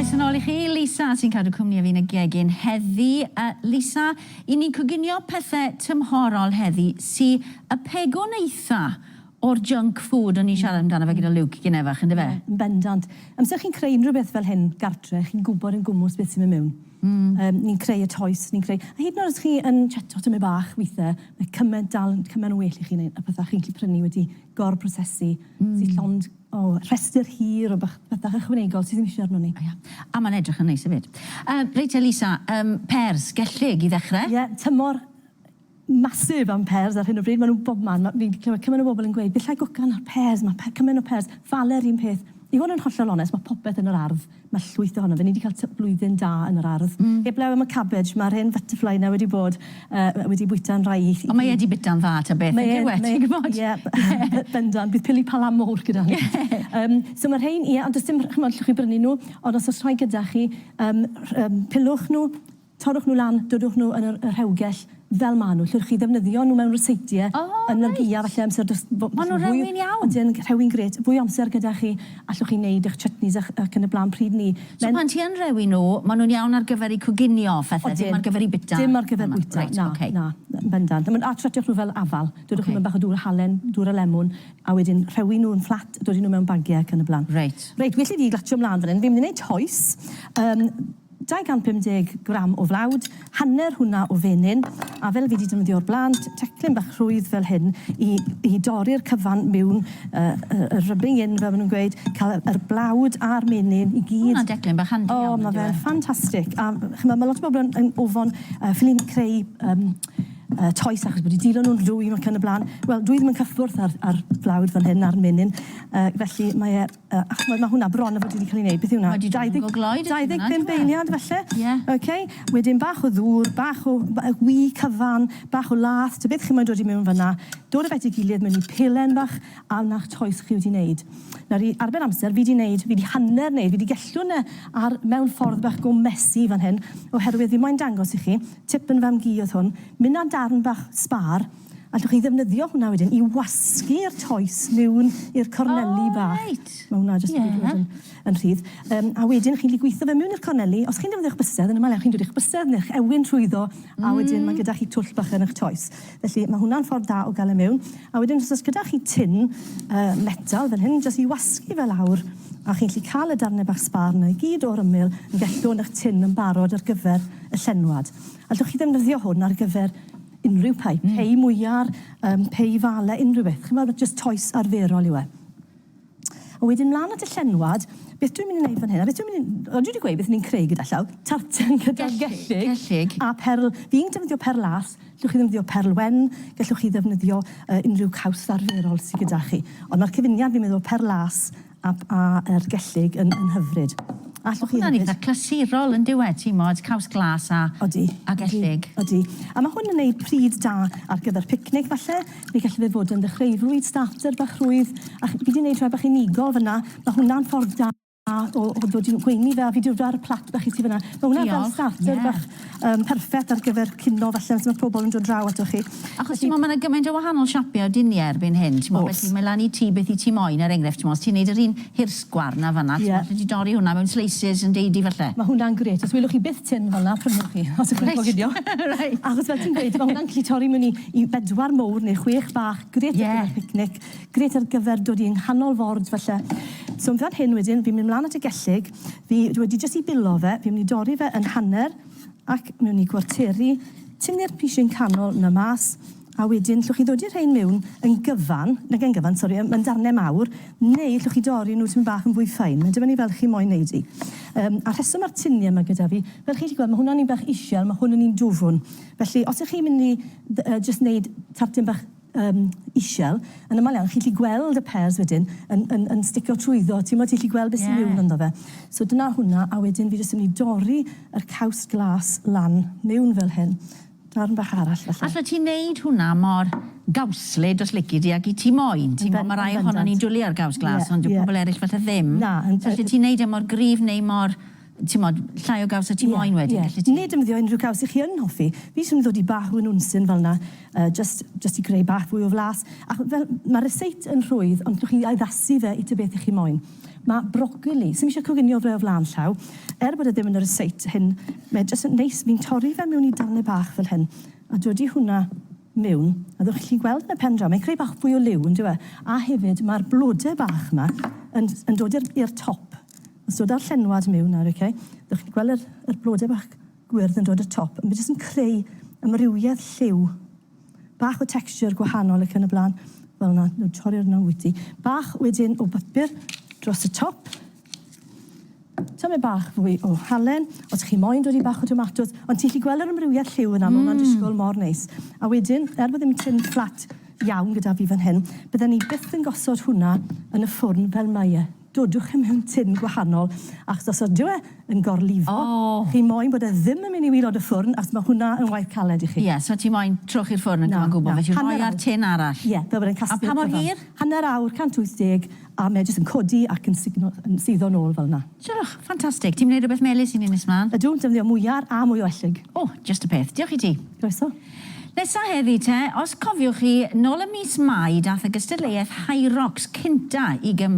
Croeso nôl i chi, Lisa, sy'n cadw cwmni â fi yn y gegin heddi. Uh, Lisa, i ni'n coginio pethau tymhorol heddi sy y pegwn eitha o'r junk food o'n i'n siarad amdano fe gyda Luke gynne fach, yndyfe? Ie, yn bendant. Amser chi'n creu unrhyw beth fel hyn gartre, chi'n gwybod yn gwmws beth sy'n mynd mewn. Mm. Um, ni'n creu y toes, ni'n creu... A hyd yn oed os chi yn cheto tymed bach weithiau, mae cymaint dal, cymaint yn well i chi neu y pethau chi'n gallu prynu wedi gor-prosesu, mm. sy'n llond o rhestr hir o bach, pethau ychwanegol sydd ddim eisiau arno ni. Ia. A mae'n edrych yn neis hefyd. Uh, reit, Elisa, um, pers, gellyg i ddechrau. Ie, yeah, tymor massive am pears ar hyn o bryd, maen nhw bob man. Ma' fi'n clywed cymaint o bobl yn gweud, "Bellai gwcan ar pears, ma' pe- cymaint o pears." Fale'r un peth. I fod yn hollol onest, mae popeth yn yr ardd. Mae llwyth ohono fe. Ni 'di cael t- blwyddyn da yn yr ardd. Mm. Heblaw am y cabbage, mae'r hen butterfly 'na wedi bod yy wedi bwyta'n rhai i. Ond mae e 'di bwyta'n dda ta beth, Mae e, yndyw e, ti'n gwybod? Ie, bendant. Bydd pili pala mowr gyda ni. Yym, so mae'r rhein, ie, ond does dim, chimod, allwch chi brynu nhw, ond os oes rhai gyda chi, yym, rh- yym, pilwch nhw, Torrwch nhw lan, dodwch nhw yn yr y rhewgell fel maen nhw. Llwch chi ddefnyddio nhw mewn ryseitiau O, yn y reit. gaeaf falle amser does fo- Maen nhw'n fwy rhewi'n iawn. Odyn, rhewi'n grêt. Fwy o amser gyda chi, allwch chi wneud eich chutneys a'ch ac yn y blaen pryd 'ny. So Mae'n pan ti yn rhewi nhw, maen nhw'n iawn ar gyfer eu coginio, phethau, ddim Odyn. ar gyfer eu bwyta? Dim ar gyfer bwyta, Reit, na, ocê. na, yn bendant. A ma'n a tretiwch nhw fel afal. Dodwch Ocê. nhw mewn bach o dŵr halen, dŵr a lemwn, a wedyn rhewi nhw'n fflat, dodi nhw mewn bagiau ac yn y blaen. Reit. Reit, well i fi glatio mlaen fan hyn. Fi'n mynd i wneud toes. Yym. 250 gram o flawd, hanner hwnna o fenyn, a fel fi 'di defnyddio o'r blaen, teclyn bach rhwydd fel hyn i i dorri'r cyfan miwn, yy y rubbing in fel ma' nhw'n gweud, cael yr blawd a'r menyn i gyd. Ma' hwnna'n declyn bach handi iawn O, ma' yndyw e? fe'n ffantastig, a ch'mod ma' lot o bobl yn yn ofon yy ffili creu yym yy toes achos bod 'u dilo nhw'n lwym ac yn y blaen. Wel, dwi ddim yn cyffwrdd â'r â'r flawd fan hyn a'r menyn, yy felly mae e Yy, a ch'mod, ma' hwnna bron a fod wedi cael ei wneud. Beth yw hwnna? Mae 'di dod yn go gloi, dydi hwnna, 25 eiliad falle? Ie. Ok. Wedyn bach o ddŵr, bach o wy cyfan, bach o lath, ta beth chi moyn dod i mewn fan'na. Dod â fe at ei gilydd mewn i pelen bach, a 'na'ch toes chi wedi wneud. Nawr i arbed amser, fi 'di wneud, fi 'di hanner wneud, fi 'di gellwng e ar, mewn ffordd bach go messy fan hyn, oherwydd fi moyn dangos i chi, tip yn fam-gu oedd hwn, mynd â darn bach sbâr, Allwch chi ddefnyddio hwnna wedyn i wasgu'r toes miwn i'r corneli oh, bach. Reit. Mae hwnna jyst wedi bod yn, yn rhydd. Um, a wedyn chi'n gallu gweithio fe mewn i'r corneli. Os chi'n defnyddio'ch bysedd, yn ymlaen chi'n dod i'ch bysedd neu'ch ewin trwyddo, mm. a wedyn mae gyda chi twll bach yn eich toes. Felly mae hwnna'n ffordd da o gael e mewn. A wedyn os oes gyda chi tin uh, metal fel hyn, jyst i wasgu fe lawr, a chi'n gallu cael y darnau bach sbâr yna i gyd o'r ymyl yn gellwng eich tin yn barod ar gyfer y llenwad. Allwch chi ddefnyddio hwn ar gyfer unrhyw pei, mm. pei mwyar, um, pei fale, unrhyw beth. Chimod, just toes arferol yw e. A wedyn mlaen at y llenwad, beth dwi'n mynd i wneud fan hyn, a beth dwi'n mynd i... O, dwi wedi gweud beth ni'n creu gyda llaw, tarten gyda gellyg, gellyg. A perl. Fi'n defnyddio perl las, gallwch chi ddefnyddio perl wen, gallwch chi ddefnyddio uh, unrhyw caws arferol sydd gyda chi. Ond mae'r cyfuniad fi'n meddwl perl las A a yr gellyg yn yn hyfryd. Allwch chi Hwnna'n eitha clasurol yn dyw e, ti'mod, caws glas a... Odi. ...a gellyg. Odi. A ma' hwn yn neud pryd da ar gyfer picnic falle, neu galle fe fod yn ddechreufwyd, starter bach rhwydd, a ch- fi 'di neud rhai bach unigol fyn 'na, ma' hwnna'n ffordd da o o ddod i gweini fe a fi 'di dod ar y plat bach i ti fyn 'na. Ma' hwnna fel starter bach yym perffeth ar gyfer cino falle os ma' pobol yn dod draw atoch chi. Achos t'mo' ma' 'na gymaint o wahanol siapie o dinie erbyn hyn t'mo' felly mae lan i ti beth 'yt ti moyn er enghraifft t'mo' os ti'n neud yr un hirsgwar 'na fan 'na t'mo' alli di dorri hwnna mewn slices yn deud di falle. Ma' hwnna'n grêt. Os welwch chi byth tin fel 'na prynwch chi os ych chi'n coginio. Reit. Achos fel ti'n gweud ma' hwnna'n gallu torri mewn i i bedwar mowr neu chwech bach grêt ar gyfer picnic, grêt ar gyfer dod i yng nghanol ford falle. So fan hyn wedyn fi'n mynd mlan at y gellyg. Fi wedi jyst i bilo fe, fi'n mynd i dorri fe yn hanner ac mewn i gwarteri, tynnu'r pishyn canol 'na mas, a wedyn llwch chi ddodi rhein mewn yn gyfan, nag yn gyfan, sori, yn darnau mawr, neu llwch chi dorri nhw tipyn bach yn fwy fine, mae'n dibynnu fel chi moyn neud i. Um, a rheswm mae'r tuniau yma gyda fi, fel chi'n gallu gweld, mae hwnna'n un bach isiel, mae hwn yn un dwfwn. Felly, os ych chi'n mynd i uh, jyst neud tartyn bach yym isiel, yn amal iawn chi'n gallu gweld y pears wedyn yn yn yn sticio trwyddo, ti'mod ti'n gallu gweld beth sy mewn ynddo fe. So dyna hwnna, a wedyn fi jyst yn mynd i dorri yr caws glas lan mewn fel hyn. Darn bach arall falle. Allet ti wneud hwnna mor gawslyd os lici di ag i ti moyn, ti'n gwbod ma' rai ohonon ni'n dwli ar gaws glas ond dyw pobl eraill falle ddim. Na. So allet ti wneud e mor gryf neu mor timod, llai o gaws na ti moyn wedyn, gallet ti? Neu defnyddio unrhyw caws 'ych chi yn hoffi. Fi jyst yn mynd i ddodi bach o winwnsyn fel 'na, yy jyst jyst i greu bach fwy o flas. A fel, ma'r ryseit yn rhwydd, ond allwch chi addasu fe i ta beth 'ych chi moyn. Mae brocoli, sy'm eisiau coginio fe o flaen llaw, er bod e ddim yn y ryseit hyn, mae jyst yn neis, fi'n torri fe mewn i darnau bach fel hyn, a dodi hwnna mewn, a ddewch chi'n gweld yn y pen draw, mae'n creu bach fwy o liw, yn dyw e? A hefyd, mae'r blodau bach yma yn, yn dod i'r top. Os dod â'r llenwad mewn nawr, okay? Ddewch chi'n gweld yr, yr blodau bach gwyrdd yn dod i'r top, mae jyst yn creu amrywiaeth lliw. Bach o texture gwahanol ac yn y blaen. Fel yna, nhw'n torri'r yna wyt Bach wedyn o bapur dros y top. Tymed bach fwy o halen, os chi moyn dod i bach o tomatos, ond ti'n gallu gweld yr amrywiaeth lliw yna, mm. mae hwnna'n disgwyl mor neis. A wedyn, er bod ddim tin fflat iawn gyda fi fan hyn, bydden ni byth yn gosod hwnna yn y ffwrn fel mae e. Dodwch e mewn tin gwahanol, achos os ydyw e yn gorlifo, oh. chi moyn bod e ddim yn mynd i waelod y ffwrn, achos mae hwnna yn waith caled i chi. Ie, yeah, so ti moyn trochi'r ffwrn yn gyfan gwbl, felly rhoi ar tin arall. Ie, yeah, fel bod e'n casglu'r A pa mor hir? Hanner awr, 180, a mae e jyst yn codi ac yn sugno, yn suddo nôl fel 'na. Diolch, ffantastig. Ti'n gwneud rhywbeth melys i ni nes mlaen? Ydw, defnyddio mwyar a mwy o ellyg. O, jyst y peth. Diolch i ti. Croeso. Nesa heddi te, os cofiwch chi, nôl ym mis Mai dath y gystadleuaeth Hyrox cynta i Gymru.